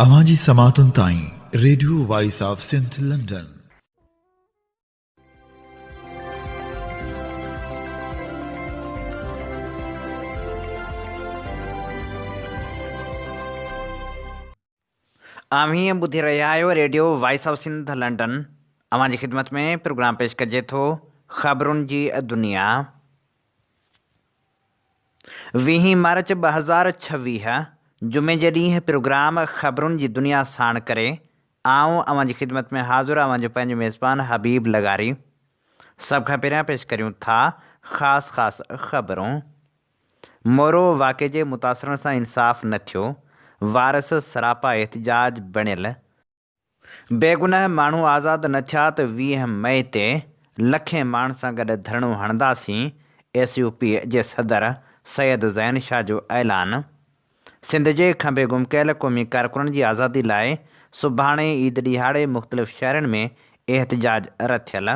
اوهان جي سماعتن تائين radio voice of Sindh London. اوهين ٻڌي رهيا آهيو radio voice of Sindh London. اوهان جي خدمت ۾ پروگرام پيش ڪجي ٿو خبرن جي دنيا. ويهين مارچ 2026 جمعي جي ڏينهن پروگرام خبرن جي دنيا ساڻ ڪري آئون اوهان جي خدمت ۾ حاضر اوهان جو پنهنجو ميزبان حبيب لغاري. سڀ کان پهريان پيش ڪريون ٿا خاص خاص خبرون. مورو واقعي جي متاثرن سان انصاف نه ٿيو، وارث سراپا احتجاج بڻيل. بيگناهه ماڻهو آزاد نه ٿيا ته 20 مئي تي لکين ماڻهن سان گڏ ڌرڻو هڻنداسين، ايس يو پي جي صدر سيد زين شاهه جو اعلان. سنڌ جي کنڀي گم ڪيل قومي ڪارڪنن جي آزادي لاء سڀاڻي عيد ڏهاڙي مختلف شهرن ۾ احتجاج رٿيل.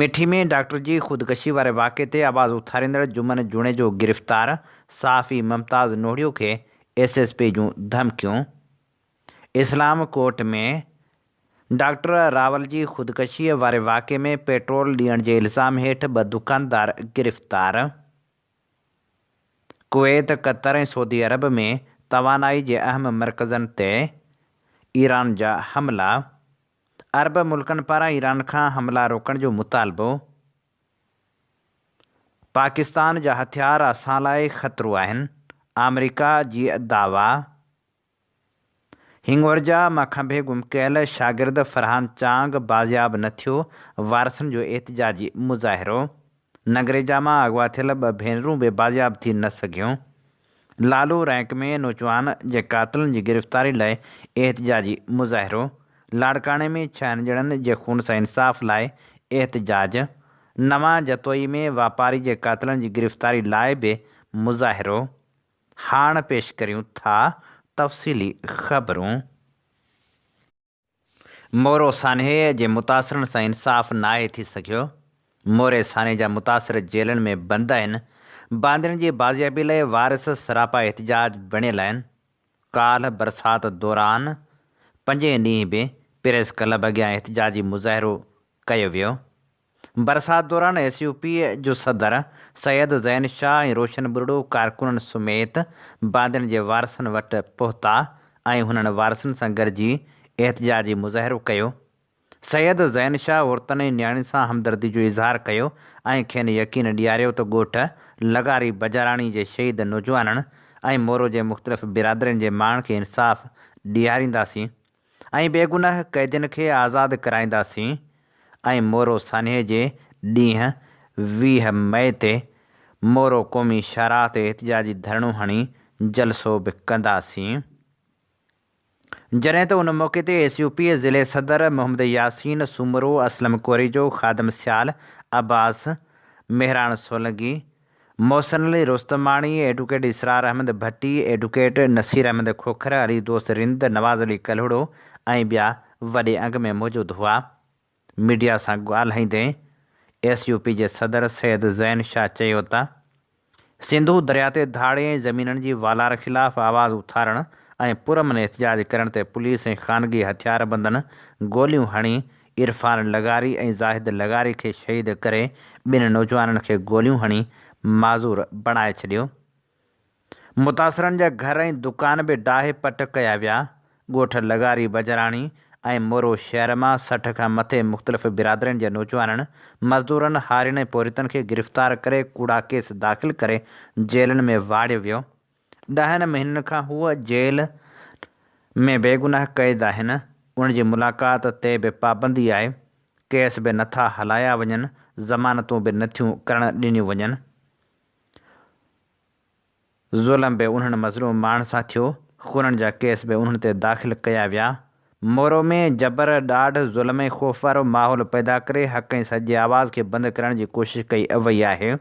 مٺي ۾ ڊاڪٽر جي خودڪشي واري واقعي تي آواز اٿاريندڙ جمن جوڻيجو گرفتار، صحافي ممتاز نوڙيو کي ايس ايس پي جون ڌمڪيون. اسلام ڪوٽ ۾ ڊاڪٽر راول جي خودڪشي واري واقعي ۾ پيٽرول ڏيڻ جي الزام هيٺ ٻه دڪاندار گرفتار. ڪويت، قطر ۽ سعودي عرب ۾ توانائي جي اهم مرڪزن تي ايران جا حملا. عرب ملڪن پاران ايران کان حملا روڪڻ جو مطالبو، پاڪستان جا هٿيار اسان لاء خطرو آهن، آمريڪا جي دعويٰ. هنڱورجا مان کنڀي گم ڪيل شاگرد فرحان چانگ بازياب نه ٿيو، وارثن جو احتجاجي مظاهرو. ننگريجا مان اغوا ٿيل ٻه ڀينرون به بازياب ٿي نه سگهيون. لالو رينڪ ۾ نوجوان جي قاتلن جي گرفتاري لاء احتجاجي مظاهرو، لاڙڪاڻي ۾ ڇهن ڄڻن جي خون سان انصاف لاء احتجاج، نوان جتوئي ۾ واپاري جي قاتلن جي گرفتاري لاء به مظاهرو. هاڻ پيش ڪريون ٿا تفصيلي خبرون. مورو سانحي جي متاثرن سان انصاف ناهي ٿي سگهيو، موري سانحي جا متاثر جيلن ۾ بند آهن، باندين جي بازيابي لاء وارث سراپا احتجاج بڻيل آهن، ڪالهه برسات دوران پنجين ڏينهن به پريس ڪلب اڳيان احتجاجي مظاهرو ڪيو ويو. برسات دوران ايس يو پي جو صدر سيد زين شاهه ۽ روشن ٻرڙو ڪارڪنن سميت باندين جي وارثن وٽ پهتا ۽ هنن وارثن سان گڏجي احتجاجي مظاهرو ڪيو. سيد زين شاهه عورتن ۽ نياڻين سان همدردي جو اظهار ڪيو ۽ کين يقين ڏياريو ته ڳوٺ لغاري بجاراڻي جي شهيد نوجوانن ۽ مورو جي مختلف برادرين جي ماڻهن کي انصاف ڏيارينداسين. ۽ بيگناهه قيدين کي آزاد ڪرائينداسين ۽ مورو سانحي جي ڏينهن 20 مئي تي مورو قومي شاهراهه تي احتجاجي ڌرڻو هڻي جلسو به ڪنداسين. جڏهن ته ان موقعي تي ايس يو پي ضلعي صدر محمد ياسين سومرو، اسلم ڪوريجو، خادم سيال، عباس مهراڻ سولنگي، محسن علي رستماڻي، ايڊوڪيٽ اسرار احمد ڀٽي، ايڊوڪيٽ نصير احمد کوکر، علي دوست رند، نواز علي ڪلهوڙو ۽ ٻيا وڏي انگ ۾ موجود هئا. ميڊيا سان ڳالهائيندي ايس يو پي جي صدر سيد زين شاهه چيو ته سنڌو درياء تي ڌاڙي ۽ زمينن جي والار خلاف آواز اٿارڻ ۽ پرامن احتجاج ڪرڻ تي پوليس ۽ خانگي هٿياربندن گوليون هڻي عرفان لغاري ۽ زاهد لغاري کي شهيد ڪري ٻن نوجوانن کي گوليون هڻي معذور بڻائي ڇڏيو. متاثرن جا گهر ۽ دڪان به ڊاهي پٽ ڪيا ويا. ڳوٺ لغاري بجراڻي ۽ مورو شهر مان 60 کان مٿي مختلف برادرين جي نوجوانن، مزدورن، هارين ۽ پورهيتن کي گرفتار ڪري ڪوڙا ڪيس داخل ڪري جيلن ۾ واڙيو ويو. ڏهن مهينن کان هو جيل ۾ بيگناهه قيد آهن، انهن جي ملاقات تي به پابندي آهي، ڪيس به نٿا هلايا وڃن، ضمانتون به نٿيون ڪرڻ ڏنيون وڃن. ظلم به انهن مظلوم ماڻهن سان ٿيو، خونن جا ڪيس به انهن تي داخل ڪيا ويا. مورو ۾ جبر، ڏاڍ، ظلم ۽ خوف وارو ماحول پيدا ڪري حق ۽ سچ جي آواز کي بند ڪرڻ جي ڪوشش ڪئي وئي آهي.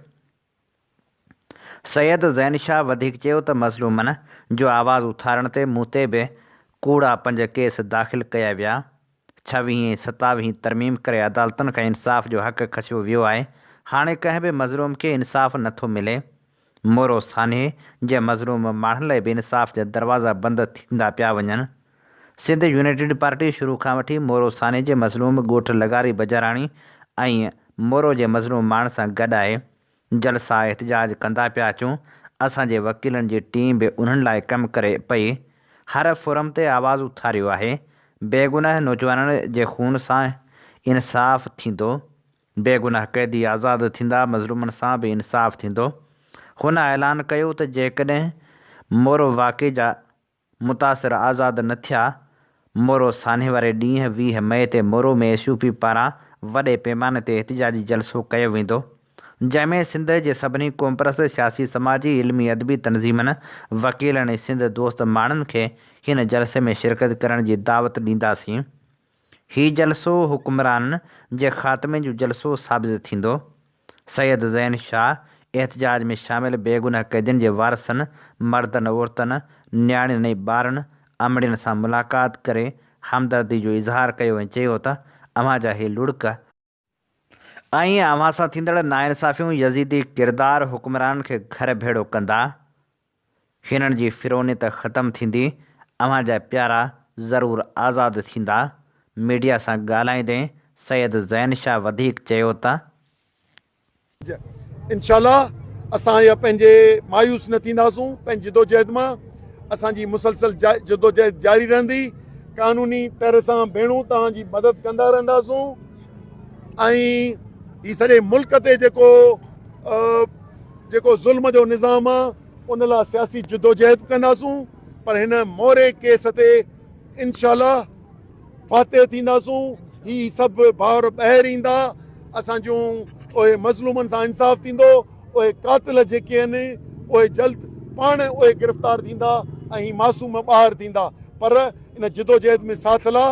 سيد زين شاهه وڌيڪ چيو ته مظلومن جو آواز اٿارڻ تي مون تي به ڪوڙا پنج ڪيس داخل ڪيا ويا، ڇويهين ۽ ستاويهين ترميم ڪري عدالتن کان انصاف جو حق کسيو ويو آهي، هاڻي ڪنهن به مظلوم کي انصاف نه ٿو ملي. مورو سانحي جي مظلوم ماڻهن لاء به انصاف جا دروازا بند ٿيندا پيا وڃن. سنڌ يونائيٽيڊ پارٽي شروع کان وٺي مورو سانحي جي مظلوم ڳوٺ لغاري بجاراڻي ۽ مورو جي مظلوم ماڻهن سان گڏ آهي. جلسا احتجاج ڪندا پيا اچون، اسان جي وڪيلن جي ٽيم به انهن لاء ڪم ڪري پئي. هر فورم تي آواز اٿاريو آهي. بيگناهه نوجوانن جي خون سان انصاف ٿيندو. بيگناهه قيدي آزاد ٿيندا، مظلومن سان به انصاف ٿيندو. هن اعلان ڪيو ته جيڪڏهن مورو واقعي جا متاثر آزاد نه ٿيا، مورو سانحي واري ڏينهن 20 مئي تي مورو ۾ ايس يو پي پاران وڏي پيماني تي احتجاجي جلسو ڪيو ويندو، جنهن ۾ سنڌ جي سڀني قومپرست، سياسي، سماجي، علمي ادبي تنظيمن، وڪيلن ۽ سنڌ دوست ماڻهن کي هن جلسي ۾ شرڪت ڪرڻ جي دعوت ڏينداسين. هي جلسو حڪمرانن جي خاتمي جو جلسو ثابت ٿيندو. سيد زين شاهه احتجاج ۾ شامل بيگناهه قيدين جي وارثن، مردن، عورتن، نياڻين ۽ ٻارن، امڙين سان ملاقات ڪري همدردي جو اظهار ڪيو ۽ چيو ته اوهان جا هي لڙڪ ۽ اوهان سان ٿيندڙ ناانصافيون يزيدي ڪردار حڪمرانن کي گهر ڀيڙو ڪندا. هنن جي فرعونيت ختم ٿيندي، اوهان جا پيارا ضرور آزاد ٿيندا. ميڊيا سان ڳالهائيندي سيد زين شاهه وڌيڪ چيو ته. انشاء الله اسان اها پنهنجي مايوس نه ٿينداسون، پنهنجي جدوجهد مان اسان جي مسلسل جدوجهد جاري رهندي، قانوني طرح سان ڀيڻون توهان جي مدد ڪندا رهنداسون ۽ هي سڄي ملڪ تي جيڪو جيڪو ظلم جو نظام آ ان لا سياسي جدوجهد به ڪنداسون پر هن موري ڪيس تي انشاء الله فاتح ٿينداسون هي سڀ ڀائر ٻاهر ايندا اسان جون اهي مظلومن سان انصاف ٿيندو اهي قاتل جيڪي آهن اهي جلد پاڻ اهي گرفتار ٿيندا ۽ هي معصوم ٻاهر ٿيندا پر ان جدوجهد ۾ ساٿ لا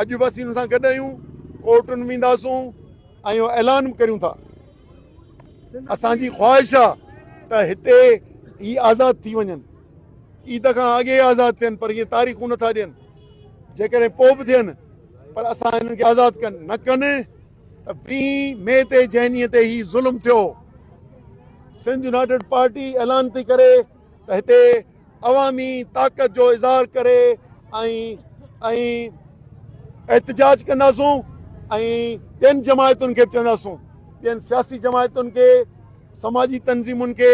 اڄ به اسين ان سان گڏ آهيون ڪورٽن وينداسون ۽ اهو اعلان به ڪريون ٿا اسان جي خواهش آ ته هتي هي آزاد ٿي وڃن عيد کان اڳي آزاد ٿين پر اهي تاريخون نٿا ڏين جيڪڏهن پوء به ٿين پر اسان هنن کي آزاد ڪن نه ڪن ته 20 مئي تي جنهن ڏينهن تي هي ظلم ٿيو سنڌ يونائيٽيڊ پارٽي اعلان ٿي ڪري ته هتي عوامي طاقت جو اظهار ڪري ۽ ۽ احتجاج ڪنداسون ۽ ٻين جماعتن کي به چونداسون ٻين سياسي جماعتن کي سماجي تنظيمن کي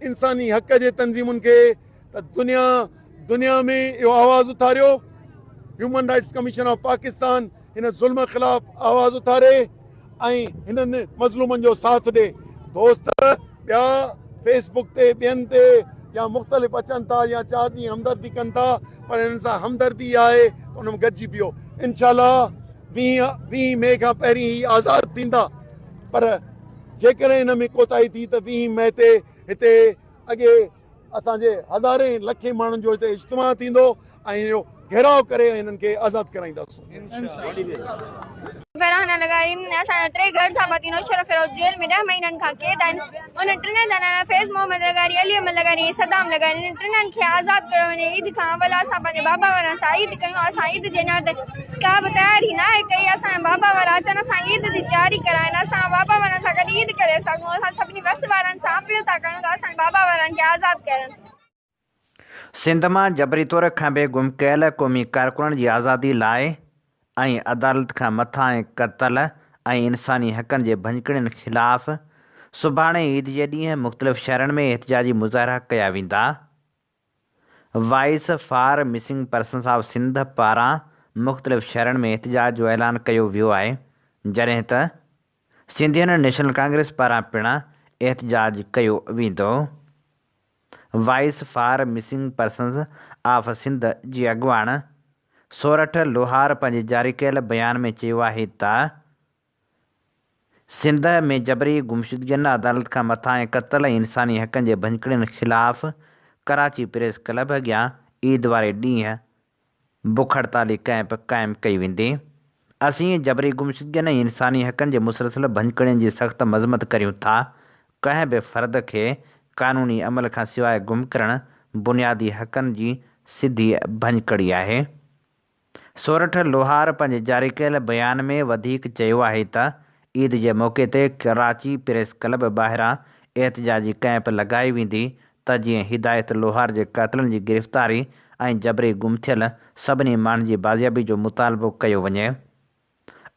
انساني حق جي تنظيمن کي ته دنيا دنيا ۾ اهو آواز اٿاريو human rights commission of Pakistan هن ظلم خلاف آواز اٿاري ۽ هنن مظلومن جو ساٿ ڏي. دوست ٻيا فيس بڪ تي ٻين تي يا مختلف اچن ٿا يا چار ڏينهن همدردي ڪن ٿا پر هنن سان همدردي آهي ته ان ۾ گڏجي بيهو. انشاء الله 20 مئي کان پهرين هي آزاد ٿيندا پر جيڪڏهن ان ۾ ڪوتاهي ٿي ته 20 مئي تي هتي اڳي اسان جي هزارين لکين ماڻهن جو هتي اجتماع ٿيندو ۽ اهو گهيراء ڪري هنن کي آزاد ڪرائينداسون. فرحانه لغاري اسان جا ٽي گهر جا ڀاتي نوشهروفيروز جيل ۾ 10 مهينن کان قيد آهن انهن ٽنهي جا نالا فيض محمد لغاري، علي احمد لغاري ۽ صدام لغاري انهن ٽنهن کي آزاد ڪيو وڃي عيد کان اول اسان پنهنجي بابا وارن سان عيد ڪيون اسان عيد جي اڃا تائين ڪا به تياري ناهي ڪئي اسان جا بابا وارا اچن اسان عيد جي تياري ڪرائين اسان بابا وارن سان گڏ عيد ڪري سگهون اسان سڀني وس وارن سان اپيل ٿا ڪيون ته اسان جي بابا وارن کي آزاد ڪرن. سنڌ مان جبري طور کنڀي گم ڪيل قومي ڪارڪنن جي آزادي لاء ۽ عدالت کان مٿانهين قتل ۽ انساني حقن جي ڀڃڪڙين خلاف سڀاڻي عيد جي ڏينهن مختلف شهرن ۾ احتجاجي مظاهرا ڪيا ويندا. Voice for missing persons of Sindh پاران مختلف شهرن ۾ احتجاج جو اعلان ڪيو ويو آهي، جڏهن ته سنڌين نيشنل ڪانگريس پاران پڻ احتجاج ڪيو ويندو. Voice for missing persons of Sindh جي اڳواڻ سورٺ لوهار پنهنجي جاري ڪيل بيان ۾ چيو آهي ته، سنڌ ۾ جبري گمشدگين، عدالت کان مٿانهين قتل ۽ انساني حقن جي ڀڃڪڙين خلاف ڪراچي پريس ڪلب اڳيان عيد واري ڏينهن بک هڙتالي ڪئمپ قائم ڪئي ويندي. اسين جبري گمشدگين ۽ انساني حقن جي مسلسل ڀڃڪڙين جي سخت مذمت ڪريون ٿا، ڪنهن به فرد کي قانوني عمل کان سواء گم ڪرڻ بنيادي حقن جي سڌي ڀڃڪڙي آهي. سورٺ لوهار پنهنجي جاري ڪيل بيان ۾ وڌيڪ چيو آهي ته عيد جي موقعي تي ڪراچي پريس ڪلب ٻاهران احتجاجي ڪئمپ لڳائي ويندي ته جيئن هدايت لوهار جي قاتلن جي گرفتاري ۽ جبري گم ٿيل سڀني ماڻهن جي بازيابي جو مطالبو ڪيو وڃي.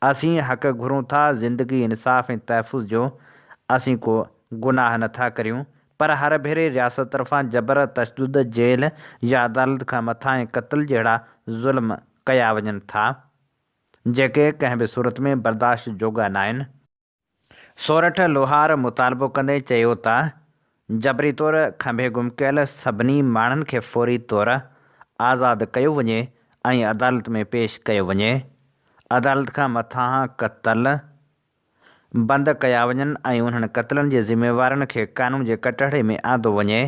اسين حق گهرون ٿا، زندگي، انصاف ۽ تحفظ جو، اسين ڪو گناهه نه ٿا ڪريون، پر هر ڀيري رياست طرفان جبر، تشدد، جيل يا عدالت کان مٿانهين قتل جهڙا ظلم ڪيا وڃن ٿا، جيڪي ڪنهن به صورت ۾ برداشت جوڳا ناهن. سورٺ لوهار مطالبو ڪندي چيو ته جبري طور کنڀي گم ڪيل سڀني ماڻهن کي فوري طور آزاد ڪيو وڃي ۽ عدالت ۾ پيش ڪيو وڃي، عدالت کان مٿانهان قتل بند ڪيا وڃن ۽ انهن قتلن جي ذميوارن کي قانون جي ڪٽهڙي ۾ آندو وڃي،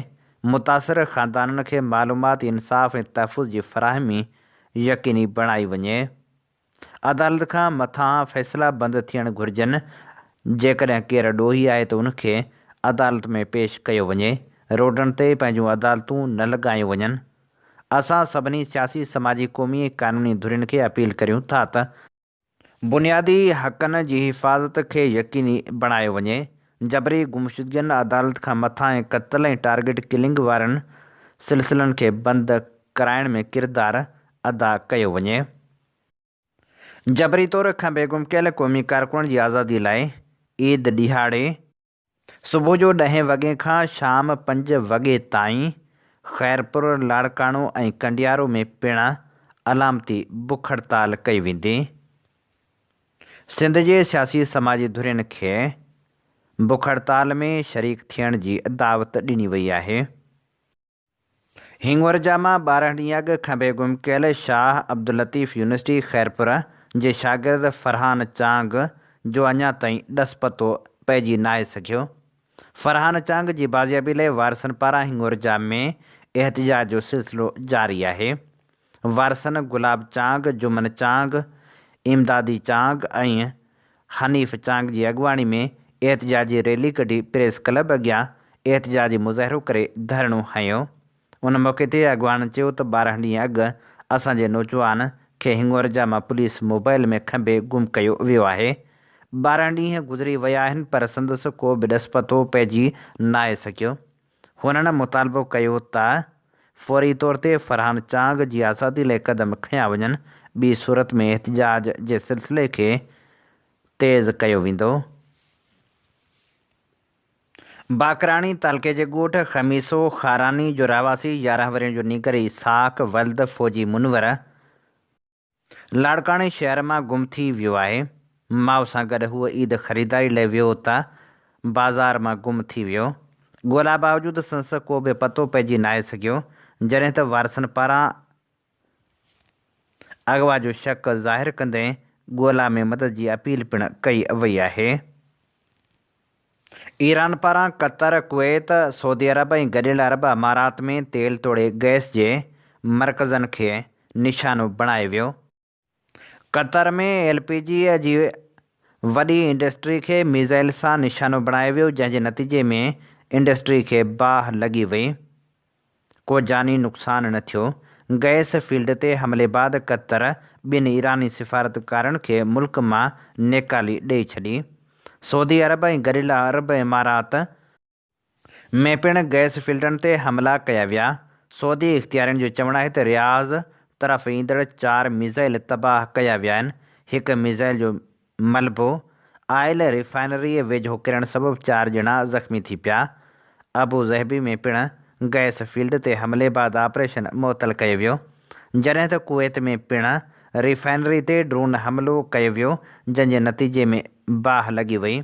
متاثر خاندانن کي معلومات، انصاف ۽ تحفظ جي فراهمي يقيني بڻائي وڃي. عدالت کان مٿانهان فيصلا بند ٿيڻ گهرجن، جيڪڏهن ڪير ڏوهي آهي ته ان کي عدالت ۾ پيش ڪيو وڃي، روڊن تي پنهنجون عدالتون نه لڳايون وڃن. اسان سڀني سياسي، سماجي، قومي ۽ قانوني ڌرين کي اپيل ڪريون ٿا ته، بنيادي حقن جي حفاظت کي يقيني بڻايو وڃي، جبري گمشدگين، عدالت کان مٿانهين قتل ۽ ٽارگيٽ ڪلنگ وارن سلسلن کي بند ڪرائڻ ۾ ڪردار ادا ڪيو وڃي. جبري طور کنڀي گم ڪيل قومي ڪارڪنن جي آزادي لاء عيد ڏهاڙي صبح جو ڏهين وڳي کان شام پنج وڳي تائين خيرپور، لاڙڪاڻو ۽ ڪنڊيارو ۾ پڻ علامتي بک هڙتال ڪئي ويندي. سنڌ جي سياسي سماجي ڌرين کي بک هڙتال ۾ شريڪ ٿيڻ جي دعوت ڏني وئي آهي. هنڱورجا مان 12 ڏينهن اڳ کنڀي گم ڪيل شاهه عبداللطيف يونيورسٽي خيرپور جي شاگرد فرحان چانگ جو اڃا تائين ڏس پتو پئجي ناهي سگهيو. فرحان چانگ جي بازيابي لاء وارثن پاران هنڱورجا ۾ احتجاج جو سلسلو جاري آهي. وارثن گلاب چانگ، جمن چانگ، امدادي چانگ ۽ حنيف چانگ جي اڳواڻي ۾ احتجاجي ريلي ڪڍي پريس ڪلب اڳيان احتجاجي مظاهرو ڪري ڌرڻو هنيو. ان موقعي تي اڳواڻن چيو ته 12 ڏينهن اڳ اسان جي نوجوان کي هنڱورجا مان پوليس موبائل ۾ کنڀي گم ڪيو ويو آهي. 12 ڏينهن گذري ويا آهن پر سندس ڪو به ڏس پتو پئجي ناهي سگهيو. هنن مطالبو ڪيو ته فوري طور تي فرحان چانگ جي آزادي لاء قدم کنيا وڃن، ٻي صورت ۾ احتجاج جي سلسلي کي تيز ڪيو ويندو. باقراڻي تعلقي جي ڳوٺ خميسو خاراني جو رهواسي 11 ورهين جو نينگر اسحاق ولد فوجي منور لاڙڪاڻي شهر مان گم ٿي ويو آهي. ماء سان گڏ هو عيد خريداري لاء ويو ته بازار مان گم ٿي ويو. ڳولا باوجود سندس ڪو به پتو پئجي ناهي سگهيو. جڏهن ته وارثن پاران اغوا جو شڪ ظاهر ڪندي ڳولا ۾ مدد جي اپيل پڻ ڪئي وئي آهي. ايران پاران قطر، ڪويت، سعودي عرب ۽ گڏيل عرب امارات ۾ تيل توڙي گئس جي مرڪزن کي نشانو بڻايو ويو. قطر ۾ ايل پي جي جي وڏي انڊسٽري کي ميزائل سان نشانو بڻايو ويو جنهن جي نتيجي ۾ انڊسٽري کي باهه لڳي وئي. ڪو جاني نقصان نه ٿيو. گئس فيلڊ تي حملي بعد قطر ٻن ايراني سفارتڪارن کي ملڪ مان نيڪالي ڏئي ڇڏي. سعودي عرب ۽ گڏيل عرب امارات ۾ پڻ گئس فيلڊن تي حملا ڪيا ويا. سعودي اختيارين جو چوڻ آهي ته رياض طرف ايندڙ چار ميزائل تباهه ڪيا ويا آهن، هڪ ميزائل جو ملبو آئل ريفائنريء ويجهو ڪرڻ سبب چار ڄڻا زخمي ٿي پيا. ابوظهبي ۾ پڻ گئس فيلڊ تي حملي بعد آپريشن معطل ڪيو ويو. جڏهن ته ڪويت ۾ پڻ ريفائنري تي ڊرون حملو ڪيو ويو جنهن جي نتيجي ۾ باهه لڳي وئي.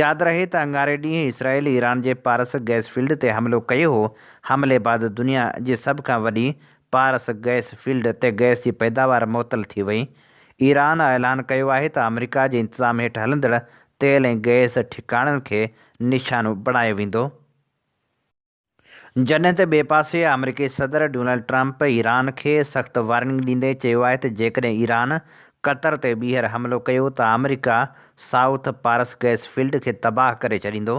ياد رهي ته اڱاري ڏينهن اسرائيل ايران جي پارس گئس فيلڊ تي حملو ڪيو هو، حملي بعد دنيا جي سڀ کان وڏي پارس گئس فيلڊ تي گئس جي پيداوار معطل ٿي وئي. ايران اعلان ڪيو آهي ته آمريڪا جي انتظام هيٺ هلندڙ تيل ۽ گئس ٺڪاڻن کي نشانو بڻايو ويندو. جڏهن ته ٻئي پاسي آمريڪي صدر ڊونلڊ ٽرمپ ايران کي سخت وارننگ ڏيندي چيو آهي ته جيڪڏهن ايران قطر تي ٻيهر حملو ڪيو ته آمريڪا سائوٿ پارس گئس فيلڊ کي تباهه ڪري ڇڏيندو.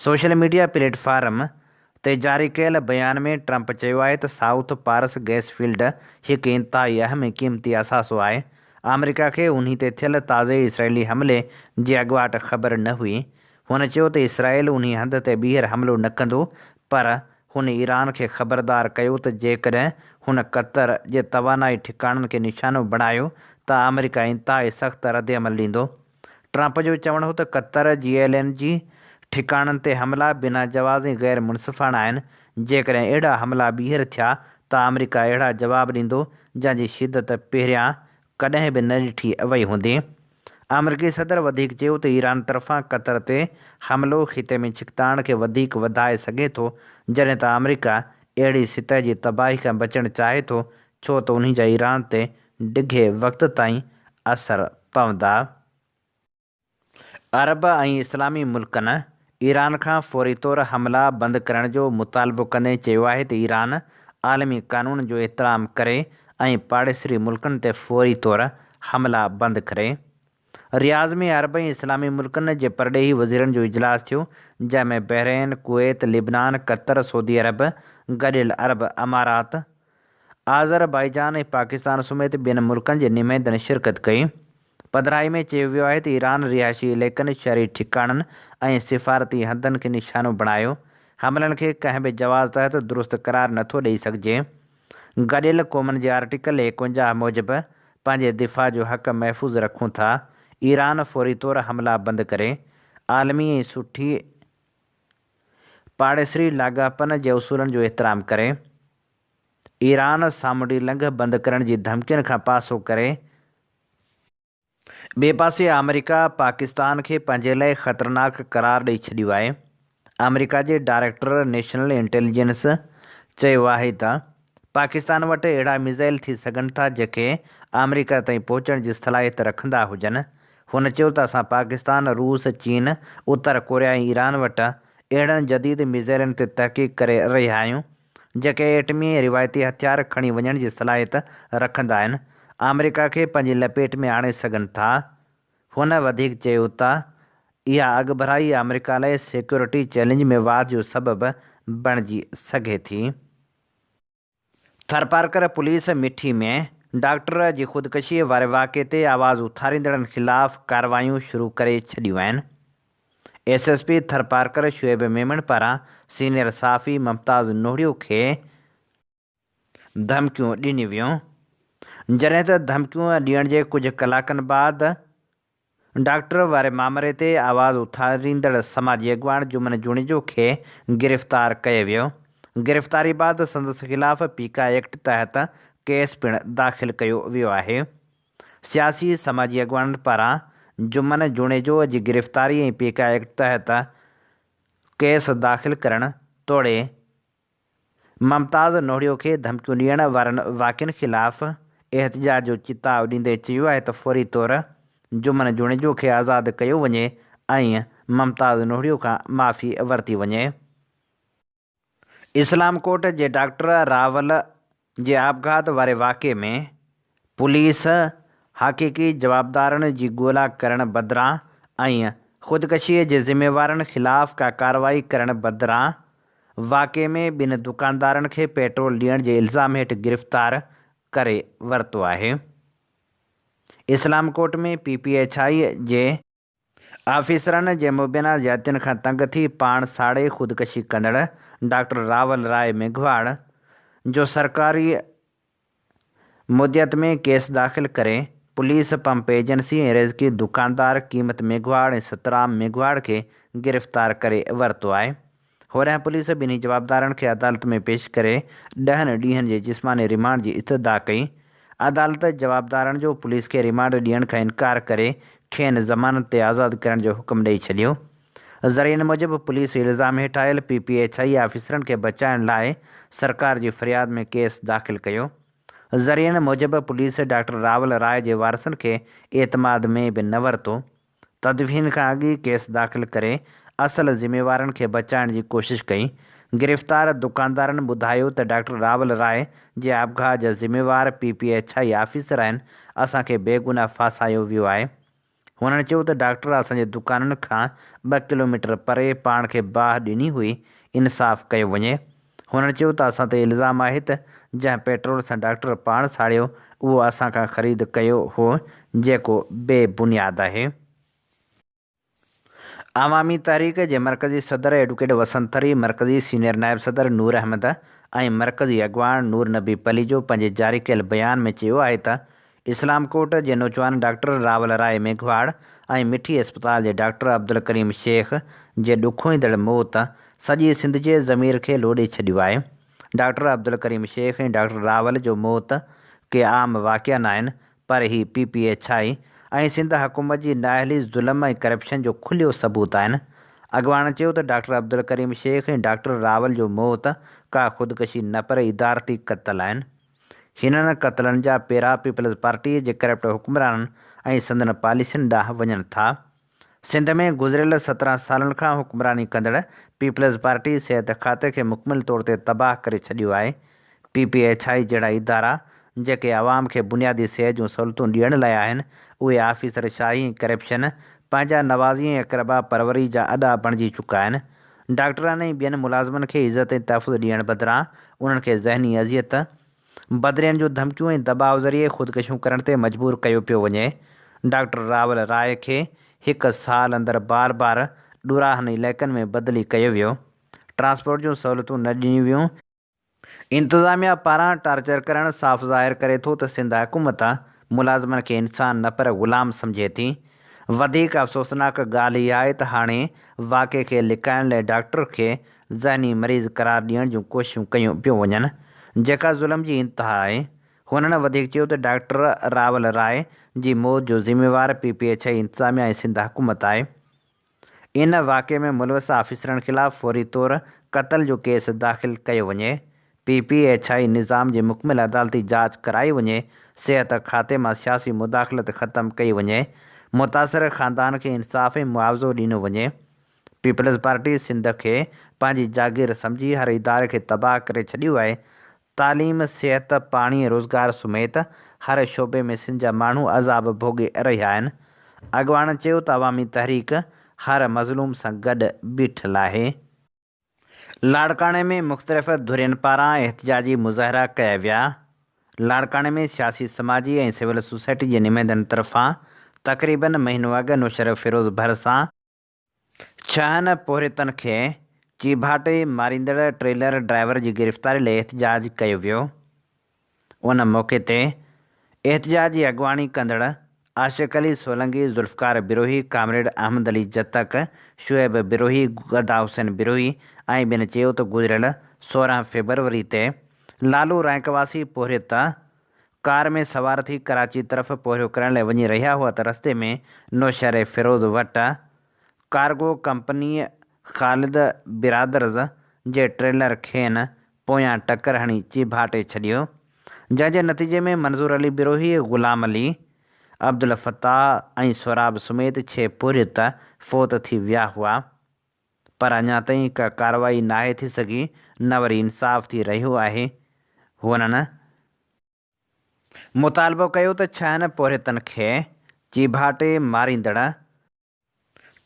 سوشل ميڊيا پليٽ فارم تي جاري ڪيل بيان ۾ ٽرمپ چيو آهي ته سائوٿ پارس گئس فيلڊ هڪ انتهائي اهم ۽ قيمتي اثاثو آهي، آمريڪا کي انهي تي ٿيل تازي اسرائيلي حملي جي اڳواٽ خبر نه هئي. هن چيو ته اسرائيل انهي هنڌ تي ٻيهر حملو نه ڪندو پر هن ايران کي خبردار ڪيو ته جيڪڏهن هن قطر جي توانائي ٺڪاڻن کي نشانو بڻايو ته آمريڪا انتهائي سخت ردعمل ڏيندو. ٽرمپ جو چوڻ هو ته قطر جي ايل اين جي ٺڪاڻن تي حملا بنا جواز ۽ غير منصفاڻا آهن، جيڪڏهن اهڙا حملا ٻيهر ٿيا ته آمريڪا اهڙا جواب ڏيندو جنهن جي شدت پهريان ڪڏهن به نه ڏٺي وئي هوندي. آمريڪي صدر وڌيڪ چيو ته ايران طرفان قطر تي حملو خطي ۾ ڇڪتاڻ کي وڌيڪ وڌائي سگهي ٿو، جڏهن ته آمريڪا اهڙي سطح جي تباهي کان بچڻ چاهي ٿو ڇو ته انهي جا ايران تي ڊگهي وقت تائين اثر پوندا. عرب ۽ اسلامي ملڪن ايران کان فوري طور حملا بند ڪرڻ جو مطالبو ڪندي چيو آهي ته ايران عالمي قانون جو احترام ڪري ۽ پاڙيسري ملڪن تي فوري طور حملا بند ڪري. رياض ۾ عرب ۽ اسلامي ملڪن جي پرڏيهي وزيرن جو اجلاس ٿيو جنهن ۾ بحرين، ڪويت، لبنان، قطر، سعودي عرب، گڏيل عرب امارات، آذربائيجان ۽ پاڪستان سميت ٻين ملڪن جي نمائندن شرڪت ڪئي. پڌرائي ۾ چيو ويو آهي ته ايران رهائشي علائقن، شهري ٺڪاڻن ۽ سفارتي هنڌن کي نشانو بڻايو، حملن کي ڪنهن به جواز تحت درست قرار نٿو ڏئي سگهجي. گڏيل قومن جي آرٽيڪل 51 موجب پنهنجي دفاع جو حق محفوظ رکون ٿا، ايران فوري طور حملا بند ڪري، عالمي ۽ سٺي پاڙيسري لاڳاپن جي اصولن جو احترام ڪري، ايران سامونڊي لنگهه بند ڪرڻ جي ڌمڪين کان پاسو ڪري. ٻئي پاسي آمريڪا پاڪستان کي پنهنجي لاء خطرناڪ قرار ڏئي ڇڏيو آهي. آمريڪا جي ڊائريڪٽر نيشنل انٽيليجنس چيو آهي ته پاڪستان وٽ اهڙا ميزائل ٿي سگهن ٿا جيڪي آمريڪا تائين پهچڻ جي صلاحيت رکندا هجن. هن چيو ته اسان پاڪستان، روس، چين، اتر ڪوريا ۽ ايران وٽ اهڙن جديد ميزائلن تي تحقيق ڪري رهيا آهيون جيڪي ايٽمي ۽ روايتي هٿيار کڻي وڃڻ جي صلاحيت رکندا آهن، آمريڪا کي پنهنجي لپيٽ ۾ آڻي سگهن ٿا. هن وڌيڪ چيو ته اها اڳڀرائي آمريڪا لاء سيڪيورٽي چئلينج ۾ واڌ جو سبب بڻجي سگهي ٿي. ٿرپارڪر پوليس مٺي ۾ ڊاڪٽر جي خودڪشي واري واقعي تي آواز اٿاريندڙن خلاف ڪارروايون شروع ڪري ڇڏيون آهن. S S P Tharparkar Shoaib Memon پاران سينيئر صحافي ممتاز نوهڙيو کي ڌمڪيون ڏنيون ويون، جڏهن ته ڌمڪيون ڏيڻ جي ڪجهه ڪلاڪن بعد ڊاڪٽر واري مامري تي آواز اٿاريندڙ سماجي اڳواڻ جمن جوڻيجو کي گرفتار ڪيو ويو. گرفتاري بعد سندس خلاف پيڪا ايڪٽ تحت ڪيس پڻ داخل ڪيو ويو آهي. سياسي سماجي اڳواڻن پاران جمن جوڻيجو جي گرفتاري ۽ پيڪا ايڪٽ تحت ڪيس داخل ڪرڻ توڙي ممتاز نوهڙيو کي ڌمڪيون ڏيڻ وارن واقعن خلاف احتجاج جو چتاء ڏيندي چيو آهي ته فوري طور جمن جوڻيجو کي آزاد ڪيو وڃي ۽ ممتاز نوهڙيو کان معافي ورتي وڃي. اسلام ڪوٽ جي ڊاڪٽر راول جي آپگهات واري واقعي ۾ پوليس حقيقي جوابدارن جي ڳولا ڪرڻ بدران ۽ خودڪشيء جي ذميوارن خلاف ڪا ڪارروائي ڪرڻ بدران واقعي ۾ ٻن دڪاندارن کي پيٽرول ڏيڻ جي الزام هيٺ گرفتار ڪري ورتو آهي. Islamkot ۾ P P H I جي آفيسرن جي مبينا زيادتين کان تنگ ٿي پاڻ ساڙي خودڪشي ڪندڙ ڊاڪٽر راول راء ميگهواڙ جو سرڪاري مديت ۾ ڪيس داخل ڪري پوليس پمپ ايجنسي ۽ ريزڪي دڪاندار قيمت ميگهواڙ ۽ سترام ميگهواڙ کي گرفتار ڪري ورتو آهي. هوريان پوليس ٻنهي جوابدارن کي عدالت ۾ پيش ڪري ڏهن ڏينهن جي جسماني ريمانڊ جي استدعا ڪئي. عدالت جوابدارن جو پوليس کي ريمانڊ ڏيڻ کان انڪار ڪري کين ضمانت تي آزاد ڪرڻ جو حڪم ڏئي ڇڏيو. ذريعن موجب پوليس الزام هيٺ آيل پي پي ايڇ I آفيسرن کي بچائڻ لاء سرڪار جي فرياد ۾ ڪيس داخل ڪيو. ذريعن موجب پوليس ڊاڪٽر راول راء جي وارثن کي اعتماد ۾ به نه ورتو. تدفين کان اڳ ئي ڪيس داخل ڪري اصل ذميوارن کي بچائڻ جي ڪوشش ڪئي. گرفتار دڪاندارن ٻڌايو ته ڊاڪٽر راول راء جي آپگهات جا ذميوار P P H I officer آهن، اسان کي بيگناهه ڦاسايو ويو آهي. هنن چيو ته ڊاڪٽر اسان جي دڪانن کان ٻه ڪلوميٽر پري پاڻ کي باهه ڏني هئي، انصاف ڪيو وڃي. هنن چيو ته اسان تي الزام آهي ته جنهن پيٽرول سان ڊاڪٽر پاڻ ساڙيو اهو اسان کان خريد ڪيو هو جيڪو بي بنياد آهي. عوامي تحريڪ جي مرڪزي صدر ايڊوڪيٽ وسنت ٿري، مرڪزي سينيئر نائب صدر نور احمد ۽ مرڪزي اڳواڻ نور نبي پليجو پنهنجي جاري ڪيل بيان ۾ چيو آهي ته اسلام ڪوٽ جي نوجوان ڊاڪٽر راول راء ميگهواڙ ۽ مٺي اسپتال جي ڊاڪٽر عبدالڪريم شيخ جي ڏکوئيندڙ موت سڄي سنڌ جي ضمير کي لوڏي ڇڏيو آهي. ڊاڪٽر عبدالڪريم شيخ ۽ ڊاڪٽر راول جو موت ڪي عام واقعا ناهن پر هي P P H I ۽ Sindh حڪومت جي نااهلي، ظلم ۽ ڪرپشن جو کليو ثبوت آهن. اڳواڻن چيو ته ڊاڪٽر عبدالڪريم شيخ ۽ ڊاڪٽر راول جو موت ڪا خودڪشي نه پر ادارتي قتل آهن. هنن قتلن جا پيرا پيپلز پارٽي جي ڪرپٽ حڪمرانن ۽ سندن پاليسين ڏانهن وڃن ٿا. سنڌ ۾ گذريل 17 سالن کان حڪمراني ڪندڙ پيپلز پارٽي صحت کاتي کي مڪمل طور تي تباهه ڪري ڇڏيو آهي. پي پي ايڇ I جهڙا ادارا جيڪي عوام کي بنيادي صحت جون سهولتون ڏيڻ لاء آهن اهي آفيسر شاهي ۽ ڪرپشن، پنهنجا نوازي ۽ اقربا پروري جا اڏا بڻجي چڪا آهن. ڊاڪٽرن ۽ ٻين ملازمن کي عزت ۽ تحفظ ڏيڻ بدران انهن کي ذهني اذيت، بدرين جون ڌمڪيون ۽ دٻاء ذريعي خودڪشيون ڪرڻ تي مجبور ڪيو پيو وڃي. ڊاڪٽر راول راء کي هڪ سال اندر بار بار ڏوراهن علائقن ۾ بدلي ڪيو ويو. ٽرانسپورٽ جون سهولتون نه ڏنيون ويون. انتظاميا پاران ٽارچر ڪرڻ صاف ظاهر ڪري ٿو ته سنڌ حڪومت ملازمن کي انسان نه پر غلام سمجهي ٿي. وڌيڪ افسوسناڪ ڳالهه اها آهي ته هاڻي واقعي کي لڪائڻ لاء ڊاڪٽر کي ذهني مريض قرار ڏيڻ جون ڪوششون ڪيون پيون وڃن، جيڪا ظلم جي انتها آهي. هنن وڌيڪ چيو ته ڊاڪٽر راول راء جي موت جو ذميوار پي پي ايڇ I انتظاميا ۽ سنڌ حڪومت آهي. ان واقعي ۾ ملوث آفيسرن خلاف فوري طور قتل جو ڪيس داخل ڪيو وڃي، پي پي ايڇ I نظام جي مڪمل عدالتي جاچ ڪرائي وڃي، صحت کاتي مان سياسي مداخلت ختم ڪئي وڃي، متاثر خاندان کي انصاف ۽ معاوضو ڏنو وڃي. پيپلز پارٽي سنڌ کي پنهنجي جاگير سمجهي هر اداري کي تباهه ڪري ڇڏيو آهي، تعليم، صحت، پاڻي ۽ روزگار سميت هر شعبي ۾ سنڌ جا ماڻهو عذاب ڀوڳي رهيا آهن. اڳواڻن چيو ته عوامي تحريڪ هر مظلوم سان گڏ بيٺل آهي. لاڙڪاڻي ۾ مختلف ڌرين پاران احتجاجي مظاهرا ڪيا ويا. لاڙڪاڻي ۾ سياسي سماجي ۽ سول سوسائٽي جي نمائندن طرفان تقريبن مهينو اڳ نوشهروفيروز ڀرسان ڇهن پورهيتن کي چيڀاٽي ماريندڙ ٽريلر ڊرائيور جي گرفتاري لاء احتجاج ڪيو ويو. ان موقعي تي احتجاج جي اڳواڻي ڪندڙ عاشق علي سولنگي، ذوالفقار بروهي، ڪامريڊ احمد علي جتڪ، شعيب بروهي، گدا حسين بروهي ۽ ٻين چيو ته گذريل 16 فيبروري تي لالو رائنڪ واسي پورهيت ڪار ۾ سوار ٿي ڪراچي طرف پورهيو ڪرڻ لاء وڃي رهيا هئا ته رستي ۾ نوشهري فيروز وٽ ڪارگو ڪمپنيء خالد برادرز جي ٽريلر کين پويان ٽڪر هڻي چيڀاٽي ڇڏيو، جنهن جي نتيجي ۾ منظور علي بروهي، غلام علي، عبدالفتاح ۽ سهراب سميت ڇهه پورهيت فوت ٿي ويا هئا. پر اڃا تائين ڪا ڪارروائي ناهي ٿي سگهي نه وري انصاف ٿي رهيو آهي. هنن مطالبو ڪيو ته ڇهن پورهيتن کي چيڀاٽي ماريندڙ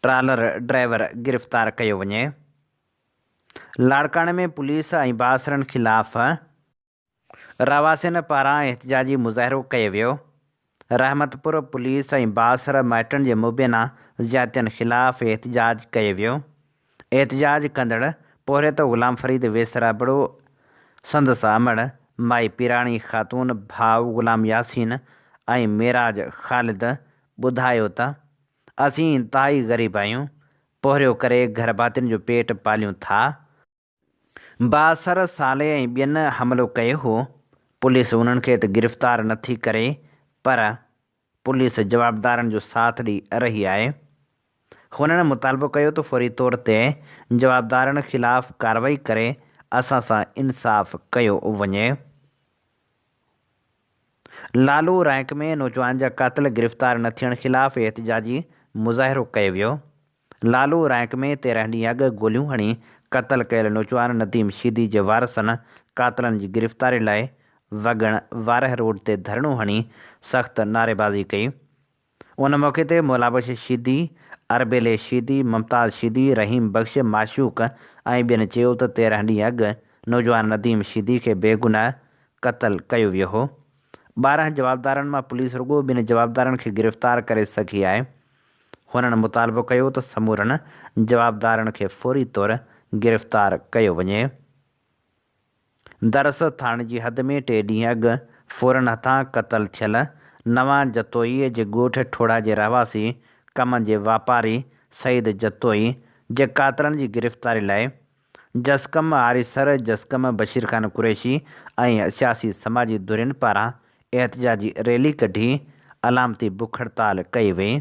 ٽرالر ڊرائيور گرفتار ڪيو وڃي. لاڙڪاڻي ۾ پوليس ۽ بااثرن خلاف رهواسين پاران احتجاجي مظاهرو ڪيو ويو. رحمت پور پوليس ۽ بااثر مائٽن جي مبينا زيادتين خلاف احتجاج ڪيو ويو. احتجاج ڪندڙ پورهيت غلام فريد ويسر ابڙو، سندس امڙ مائي پيراڻي خاتون، ڀاء غلام ياسين ۽ معراج خالد ٻڌايو ته اسين انتهائي غريب آهيون، پورهيو ڪري گهرڀاتين جو پيٽ پاليون ٿا. بااثر صالح ۽ ٻين حملو ڪيو هو، پوليس انهن کي ته گرفتار نه ٿي ڪري پر پوليس جوابدارن جو ساٿ ڏئي رهي آهي. هنن مطالبو ڪيو ته فوري طور تي جوابدارن خلاف ڪارروائي ڪري اسان سان انصاف ڪيو وڃي. لالو رائنڪ ۾ نوجوان جا قاتل گرفتار نه ٿيڻ خلاف احتجاجي مظاهرو ڪيو ويو. لالو رائنڪ ۾ 13 ڏينهن اڳ گوليون هڻي قتل ڪيل نوجوان نديم شيدي جي وارثن قاتلن جي گرفتاري لاء وڳڻ وارهه روڊ تي ڌرڻو هڻي سخت نعريبازي ڪئي. ان موقعي تي مولابخش شيدي، اربيلي شيدي، ممتاز شيدي، رحيم بخش معشوق ۽ ٻين چيو ته 13 ڏينهن اڳ نوجوان نديم شيدي کي بيگناهه قتل ڪيو ويو هو. 12 جوابدارن مان پوليس رڳو ٻن جوابدارن کي گرفتار ڪري سگهي آهي. هنن مطالبو ڪيو ته سمورن جوابدارن کي فوري طور گرفتار ڪيو وڃي. درس ٿاڻي جي حد ۾ ٽي ڏينهن اڳ ڦورن هٿان قتل ٿيل نوان جتوئي جي ڳوٺ ٺوڙها جي رهواسي ڪمن جي واپاري سعيد جتوئي جي قاتلن جي گرفتاري لاء جسقم آريسر، جسقم بشير خان قريشي ۽ سياسي سماجي ڌرين پاران احتجاجي ريلي ڪڍي علامتي بک هڙتال ڪئي وئي.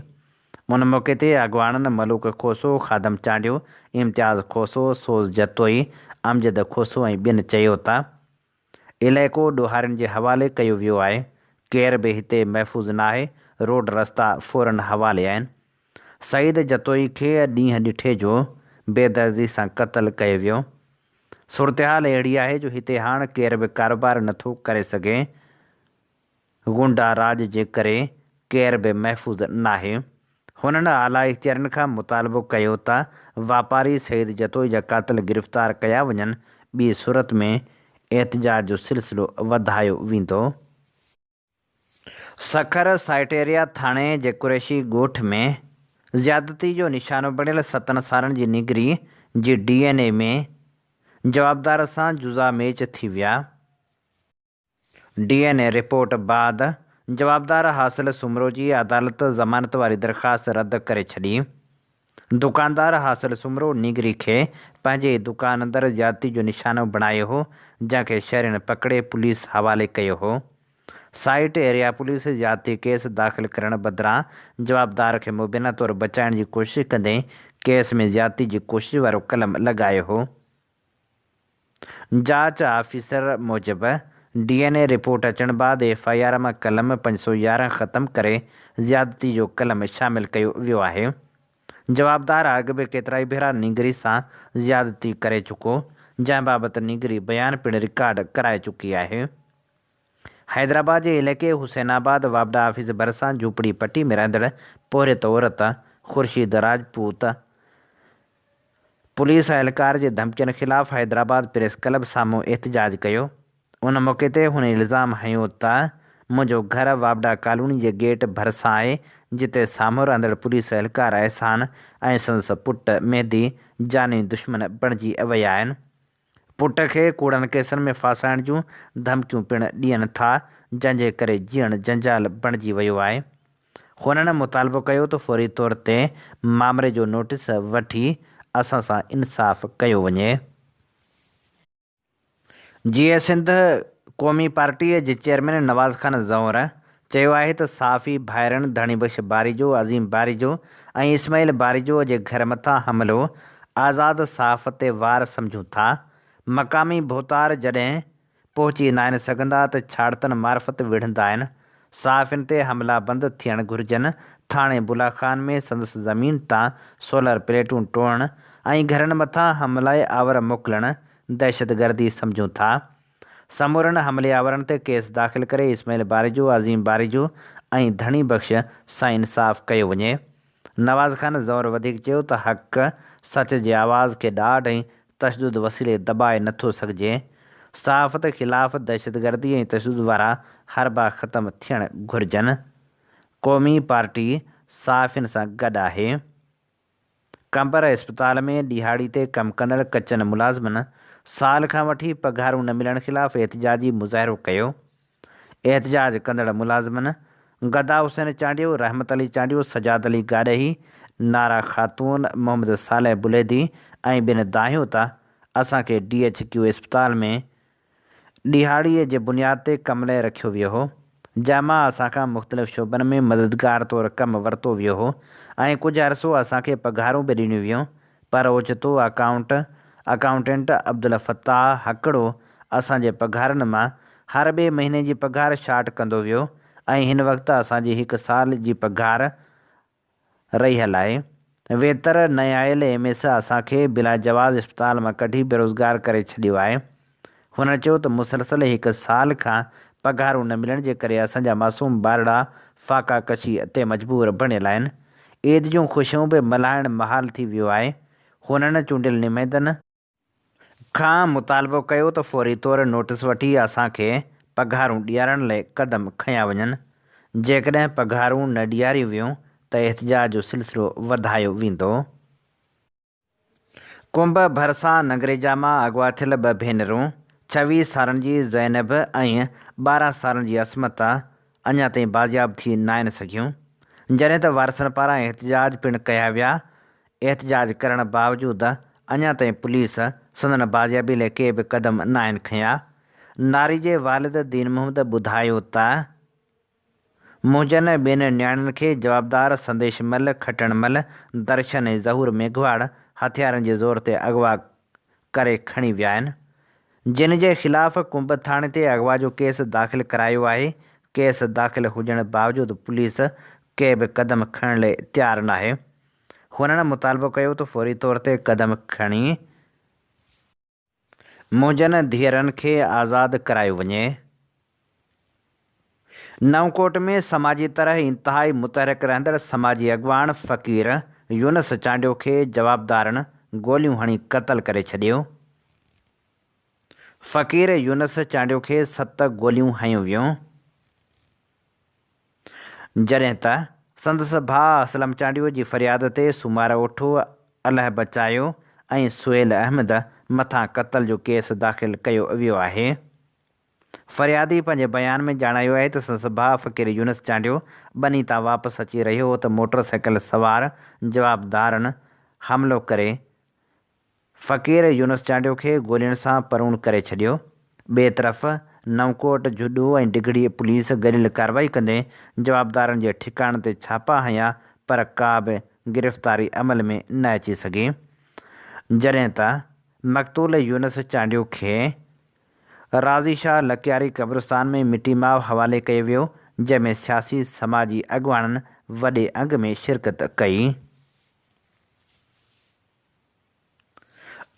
ان موقعي تي اڳواڻن ملوڪ کوسو، خادم چانڊيو، امتياز کوسو، سوز جتوئي، امجد کوسو ۽ ٻين چيو ته علائقو ڏوهارين جي حوالي ڪيو ويو آهي، ڪير به هتي محفوظ ناهي، روڊ رستا ڦورن حوالي آهن. سعيد جتوئي کي ڏينهن ڏٺي جو بيدردي سان قتل ڪيو ويو. صورتحال اهڙي آهي جو هتي هاڻ ڪير به ڪاروبار نٿو ڪري سگهي. غنڊا راڄ جي ڪري ڪير به محفوظ ناهي. هنن اعليٰ اختيارين کان مطالبو ڪيو ته واپاري سعيد جتوئي جا قاتل گرفتار ڪيا وڃن، ٻي صورت ۾ احتجاج جو سلسلو وڌايو ويندو. سکر سائيٽ ايريا ٿاڻي جي قريشي ڳوٺ ۾ زيادتي جو نشانو بڻيل ستن سالن جي نينگري جي ڊي اين اي ۾ جوابدار سان جزا ميچ ٿي ويا. ڊي اين اي رپورٽ بعد جوابدار حاصل سومرو جي عدالت ضمانت واري درخواست رد ڪري ڇڏي. دڪاندار حاصل سومرو نينگري کي پنهنجي ئي دڪان اندر زيادتي جو نشانو بڻايو هو، جنهن کي شهرين پڪڙي پوليس حوالي ڪيو هو. سائيٽ ايريا پوليس زيادتي ڪيس داخل ڪرڻ بدران جوابدار کي مبينا طور بچائڻ جي ڪوشش ڪندي ڪيس ۾ زيادتي جي ڪوشش وارو قلم لڳايو هو. جاچ آفيسر موجب، ڊي اين اي رپورٽ اچڻ بعد ايف I R مان قلم 511 ختم ڪري زيادتي جو قلم شامل ڪيو ويو آهي. جوابدار اڳ به ڪيترائي ڀيرا نينگري سان زيادتي ڪري چڪو، جنهن بابت نينگري بيان پڻ رڪارڊ ڪرائي چڪي آهي. حيدرآباد جي علائقي حسين آباد واپڊا آفيس ڀرسان جهوپڙي پٽي ۾ رهندڙ پورهيت عورت خورشيد راجپوت پوليس اهلڪار جي ڌمڪين خلاف حيدرآباد پريس ڪلب سامهون احتجاج ڪيو. ان موقعي تي هن الزام هنيو ته منهنجو گهر واپڊا ڪالوني جي گيٽ ڀرسان آهي جتي سامهون رهندڙ پوليس اهلڪار احسان ۽ سندس پٽ مهدي جاني دشمن بڻجي ويا آهن. پٽ کي ڪوڙن ڪيسن ۾ ڦاسائڻ جون ڌمڪيون پڻ ڏين ٿا جنهن جي ڪري جيئڻ جنجال بڻجي ويو آهي. هنن مطالبو ڪيو ته فوري طور تي مامري جو نوٽيس وٺي اسان سان انصاف ڪيو وڃي. جيئي سنڌ قومي پارٽي جي چيئرمين نواز خان زئور چيو آهي ته صحافي ڀائرن ڌڻي بخش باريجو، عظيم باريجو ۽ اسماعيل باريجو جي گهر مٿان حملو آزاد صحافت تي وار سمجهون ٿا، مقامي ڀوتار جڏهن پهچي ناهن سگهندا ته ڇاڙتن معرفت وڙهندا آهن، صحافين تي حملا بند ٿيڻ گهرجن، ٿاڻي بولا خان ۾ سندس زمين تان سولر پليٽون ٽوڙڻ ۽ گهرن مٿان حملي آور موڪلڻ دهشتگردي سمجهون ٿا. سمورن حملي آورن تي ڪيس داخل ڪري اسماعيل باريجو، عظيم باريجو ۽ ڌڻي بخش سان انصاف ڪيو وڃي. نواز خان زئور وڌيڪ چيو ته حق سچ جي آواز کي ڏاڍ ۽ تشدد وسيلي دٻائي نه ٿو سگهجي، صحافت خلاف دهشتگردي ۽ تشدد وارا حربا ختم ٿيڻ گهرجن، قومي پارٽي صحافين سان گڏ آهي. قمبر اسپتال ۾ ڏهاڙي تي ڪم ڪندڙ ڪچن ملازمن سال کان وٺي پگهارون نه ملڻ خلاف احتجاجي مظاهرو ڪيو. احتجاج ڪندڙ ملازمن گدا حسين چانڊيو، رحمت علي چانڊيو، سجاد علي گاڏهي، نارا خاتون، محمد صالح بليدي ۽ ٻين دانهيو ته اسان کي ڊي ايڇ ڪيو اسپتال ۾ ڏهاڙي جي بنياد تي ڪم لئه رکيو ويو هو جنهن مان اسان کان مختلف شعبن ۾ مددگار طور ڪم ورتو ويو هو ۽ ڪجهه عرصو اسان کي پگهارون به ڏنيون ويون پر اوچتو اڪائونٽ اڪائونٽنٽ عبدالفتاح هڪڙو اسان جي پگهارن مان هر ٻئي مهيني جي پگهار شارٽ ڪندو ويو ۽ هن وقت اسان جي هڪ سال جي پگهار رهيل آهي. ويتر نئين آيل ايم ايس اسان کي بلاجواز اسپتال مان ڪڍي بيروزگار ڪري ڇڏيو آهي. هن چيو ته مسلسل هڪ سال کان پگهارون نه ملڻ جي ڪري اسان جا معصوم ٻارڙا فاقا ڪشي تي مجبور بڻيل آهن، عيد جون خوشيون به ملهائڻ محال ٿي ويو آهي، هنن چونڊيل نمائندن کان مطالبو ڪيو ته فوري طور نوٽيس وٺي اسان کي پگهارون ڏيارڻ لئه قدم کنيا وڃن، جيڪڏهن پگهارون نه ڏياريون ويون ته احتجاج جو سلسلو وڌايو ويندو. ڪنب ڀرسان ننگريجا مان اغوا ٿيل ٻه ڀينرون 26 سالن جي زينب ۽ 12 سالن جي عصمت اڃا تائين بازياب ٿي ناهن سگهيون، جڏهن ته وارثن پاران احتجاج پڻ ڪيا ويا، احتجاج ڪرڻ باوجود اڃا تائين پوليس سندن بازيابي لاء ڪي به قدم ناهن کنيا. ناري جي والد دين محمد ٻڌايو ته. منهنجن ٻن نياڻين کي جوابدار سنديش مل، کٽڻ مل، درشن ۽ ظهور ميگهواڙ هٿيارن جي زور تي اغوا ڪري کڻي ويا آهن، جن جي خلاف ڪنب ٿاڻي تي اغوا جو ڪيس داخل ڪرايو آهي، ڪيس داخل هجڻ باوجود پوليس ڪي به قدم کڻڻ لئي تيار ناهي. هنن مطالبو ڪيو ته فوري طور تي قدم کڻي منهنجن ڌيئرن کي آزاد ڪرايو وڃي. نئون ڪوٽ ۾ سماجي طرح انتهائي متحرڪ رهندڙ سماجي اڳواڻ فقير يونس چانڊيو کي جوابدارن گوليون هڻي قتل ڪري ڇڏيو. فقير يونس چانڊيو کي ست گوليون هنيون ويون. جڏهن ته سندس ڀاء اسلم چانڊيو جي فرياد تي سومار اوٺو، الهه بچايو ۽ سهيل احمد مٿان قتل جو ڪيس داخل ڪيو ويو آهي. فريادي پنهنجي بيان ۾ ڄاڻايو آهي ته سندس ڀاء فقير يونس چانڊيو ٻني تان واپس اچي رهيو هو ته موٽر سائيڪل سوار جوابدارن حملو ڪري فقير يونس چانڊيو کي گولين سان پروڻ ڪري ڇڏيو. ٻئي طرف نئونڪوٽ، جهڏو ۽ ڊگهڙي پوليس گڏيل ڪارروائي ڪندي جوابدارن جي ٺڪاڻن تي ڇاپا هنيا پر ڪا به گرفتاري عمل ۾ نه اچي سگهي. جڏهن ته مقتول يونس چانڊيو کي راضي شاهه لڪياري قبرستان ۾ مٽي ماء حوالي ڪيو ويو جنهن ۾ سياسي سماجي اڳواڻن وڏي انگ ۾ شرڪت ڪئي.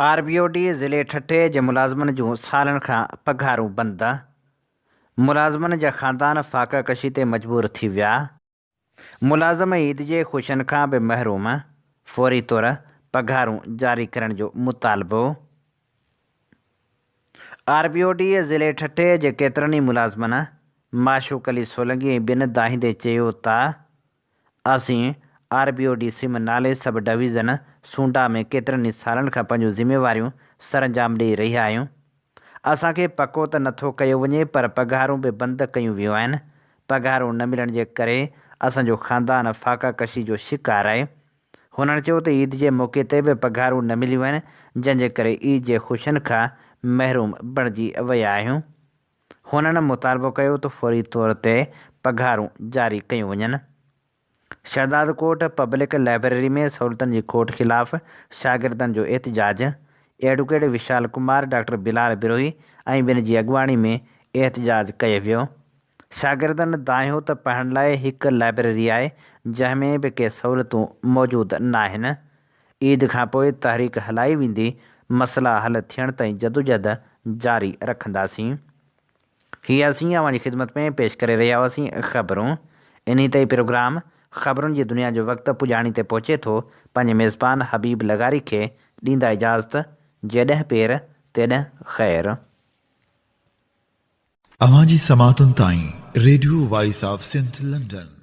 آر بي او ڊي ضلعي ٺٽي جي ملازمن جون سالن کان پگهارون بند، ملازمن جا خاندان فاقه ڪشي تي مجبور ٿي ويا. ملازم عيد جي خوشين کان به محروم، فوري طور پگهارون جاري ڪرڻ جو مطالبو. آر بي او ڊي ضلعي ٺٽي جي ڪيترن ئي ملازمن معشوق علي سولنگي ۽ ٻين دانهيندي چيو ته اسين آر بي او ڊي سم نالي سب ڊويزن سونڊا ۾ ڪيترن ئي سالن کان پنهنجون ذميواريون سرانجام ڏئي رهيا آهيون. اسان کي پڪو ته نٿو ڪيو وڃي پر پگهارون به بند ڪيون ويون آهن. پگهارون نه ملڻ جي ڪري اسان جو خاندان فاقه ڪشي جو شڪار آهي. هنن چيو ته عيد جي موقعي تي به پگهارون نه مليون آهن جنهن جي ڪري عيد جي خوشين کان محروم بڻجي ويا آهيون. هنن مطالبو ڪيو ته فوري طور تي پگهارون جاري ڪيون وڃن. شهدادڪوٽ پبلڪ لائبريري ۾ سهولتن جي کوٽ خلاف شاگردن جو احتجاج، ايڊوڪيٽ وشال ڪمار، ڊاڪٽر بلال بروهي ۽ ٻين جي اڳواڻي ۾ احتجاج ڪيو ويو. شاگردن دانهيو ته پڙهڻ لاء هڪ لائبريري آهي جنهن ۾ به ڪي سهولتون موجود ناهن، عيد کانپوء تحريڪ هلائي ويندي، مسئلا حل ٿيڻ تائين جدوجهد جاري رکنداسين. هي اسين اوهان جي خدمت ۾ پيش ڪري رهيا هئاسين خبرون. انهي تي ئي پروگرام خبرن جي دنيا جو وقت پڄاڻي تي پهچي ٿو. پنهنجي ميزبان حبيب لغاري کي ڏيندا اجازت جيڏهن پير تيڏهن خير. اوهان جي سماعتن تائين radio voice of Sindh London.